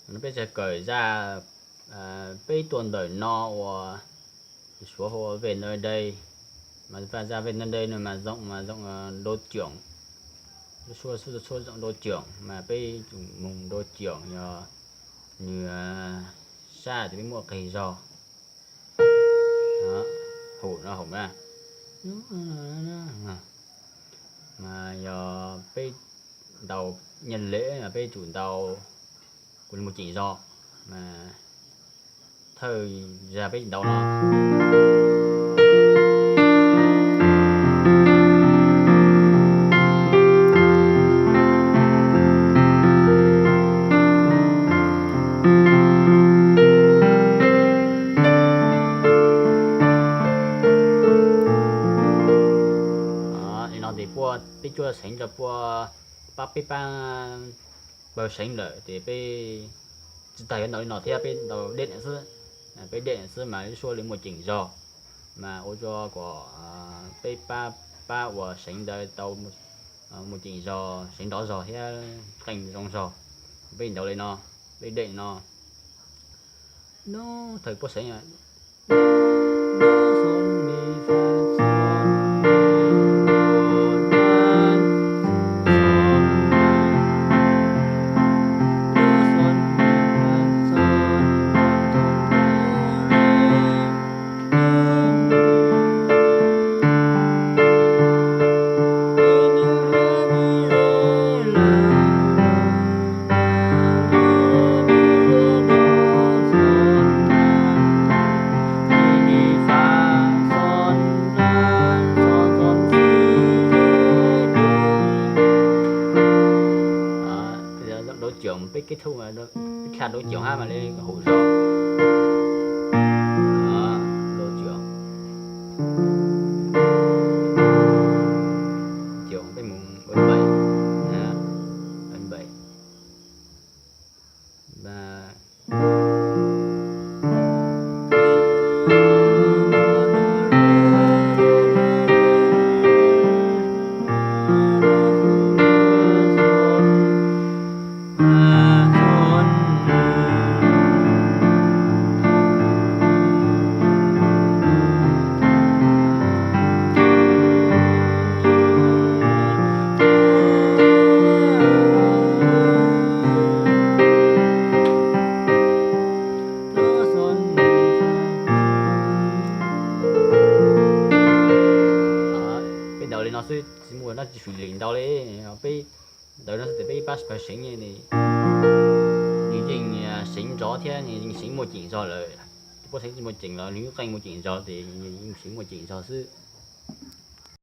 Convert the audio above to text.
Peb tsis kawm zaj, peb tuaj ntawm no uas Suav hu ua Vej Naj Dej, mas zaj Vej Naj Dej no mas zoom mas zoom đô trưởng, lub suab xub txhua zoom đô trưởng mas peb tsum mus đô trưởng yog nws sab ces peb muaj qig zog. Hum no hum na, mas yog peb ntaus nyiaj lem mas peb tsum ntaus kuv li mus ceem zog, mas thawj zaj peb ntaus no. Li no ces puab peb cuaj seev rau puab pab peb pab pawg seev lawm ces peb tsis tas yuav ntaus li no thiab, peb ntaus dej xwb. Peb dej xwb mas lub suab li muaj ceem zog, mas ua rua kom peb pab pab uas seev ntawd tau muaj ceem zog, seev nrov zog thiab qeej zoo zog. Peb ntaus li no, peb dej no. Thawj puab seev Đô trưởng peb kết thúc, peb kha đô trưởng hab mas li hum zog. Đô trưởng, trưởng peb mus bảy, bảy. Peb ntaus li no xwb, tsis muaj dab tsi fim lim ntau li. Peb ntaus li no xwb ces peb pab pawg seev, nws yeej seev nrov thiab nws yeej seev muaj ceem zog lawm. Puab seev tsis muaj ceem los nws qeej muaj ceem zog ces nws yeej seev muaj ceem zog xwb.